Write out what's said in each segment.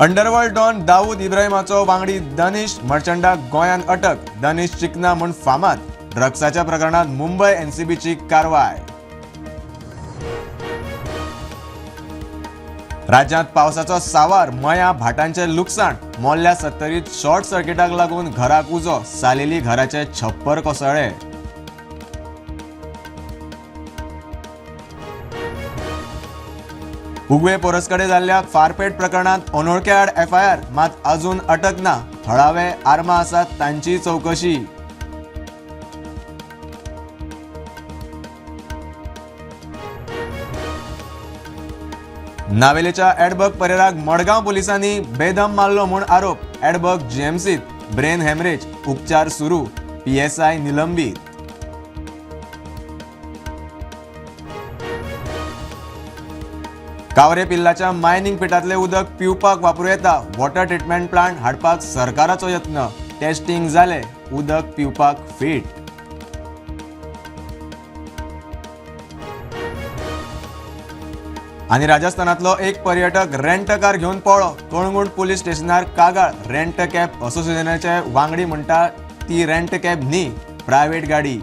Underworld don Dawood इब्राहिमाचो वांगडी दनिश मर्चंटाक गोंयांत अटक. दनिश चिकना म्हूण फामाद. ड्रग्साच्या प्रकरणात मुंबय एनसीबीची कारवाय. राज्यांत पावसाचो सावार. मया भाटांचे लुकसाण. मोल्ल्या सत्तरीत शॉर्ट सर्किटाक लागून घराक उजो. सालेली घराचे छप्पर कोसळ्ळे. उगवे पोरसकडे जाल्ल्या फारपेट प्रकरणात अनोळख्या आड एफआयआर, मात अजून अटक ना. थळावे आर्मां आसात तांची चवकशी. नावेलेच्या एडबर्ग परेराक मडगांव पोलिसांनी बेदम मारलो म्हूण आरोप. एडबर्ग जीएमसीत, ब्रेन हॅमरेज, उपचार सुरू. पीएसआय निलंबीत. कावरे पिल्लाच्या मायनिंग पिटांतलें उदक पिवपाक वापरूं येता. वॉटर ट्रिटमेंट प्लांट हाडपाक सरकाराचो यत्न. टेस्टिंग जालें, उदक पिवपाक फिट. आनी राजस्थानांतलो एक पर्यटक रेंट कार घेवन पळ्ळो. कळंगूट पुलीस स्टेशनार कागाळ. रेंट कॅब असोसिएशनाचे वांगडी म्हणटा ती रेंट कॅब न्ही, प्रायव्हेट गाडी.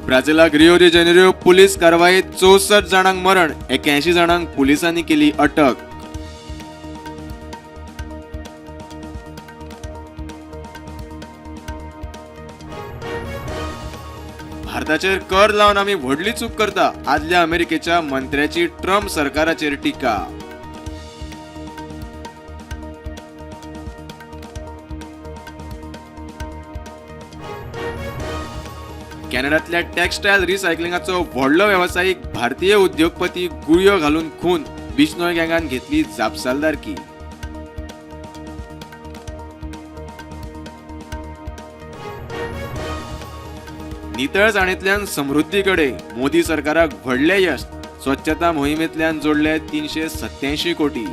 ब्राझिलाक रिओ दी जेनेरियो पुलीस कारवायेत 64 जाणांक मरण, 81 जाणांक पुलिसांनी केली अटक. भारताचेर कर लावन आमी व्हडली चूक करता, आदल्या अमेरिकेच्या मंत्र्याची ट्रम्प सरकाराचेर टिका. कॅनडांतल्या टेक्सटायल रिसायकलिंगाचो व्हडलो वेवसायीक भारतीय उद्योगपती गुळयो घालून खून. बिश्नोय गँगान घेतली जापसालदारकी. नितळसाणेंतल्यान समृद्धीकडे मोदी सरकाराक व्हडलें यश. स्वच्छता मोहिमेंतल्यान जोडले 387 कोटी.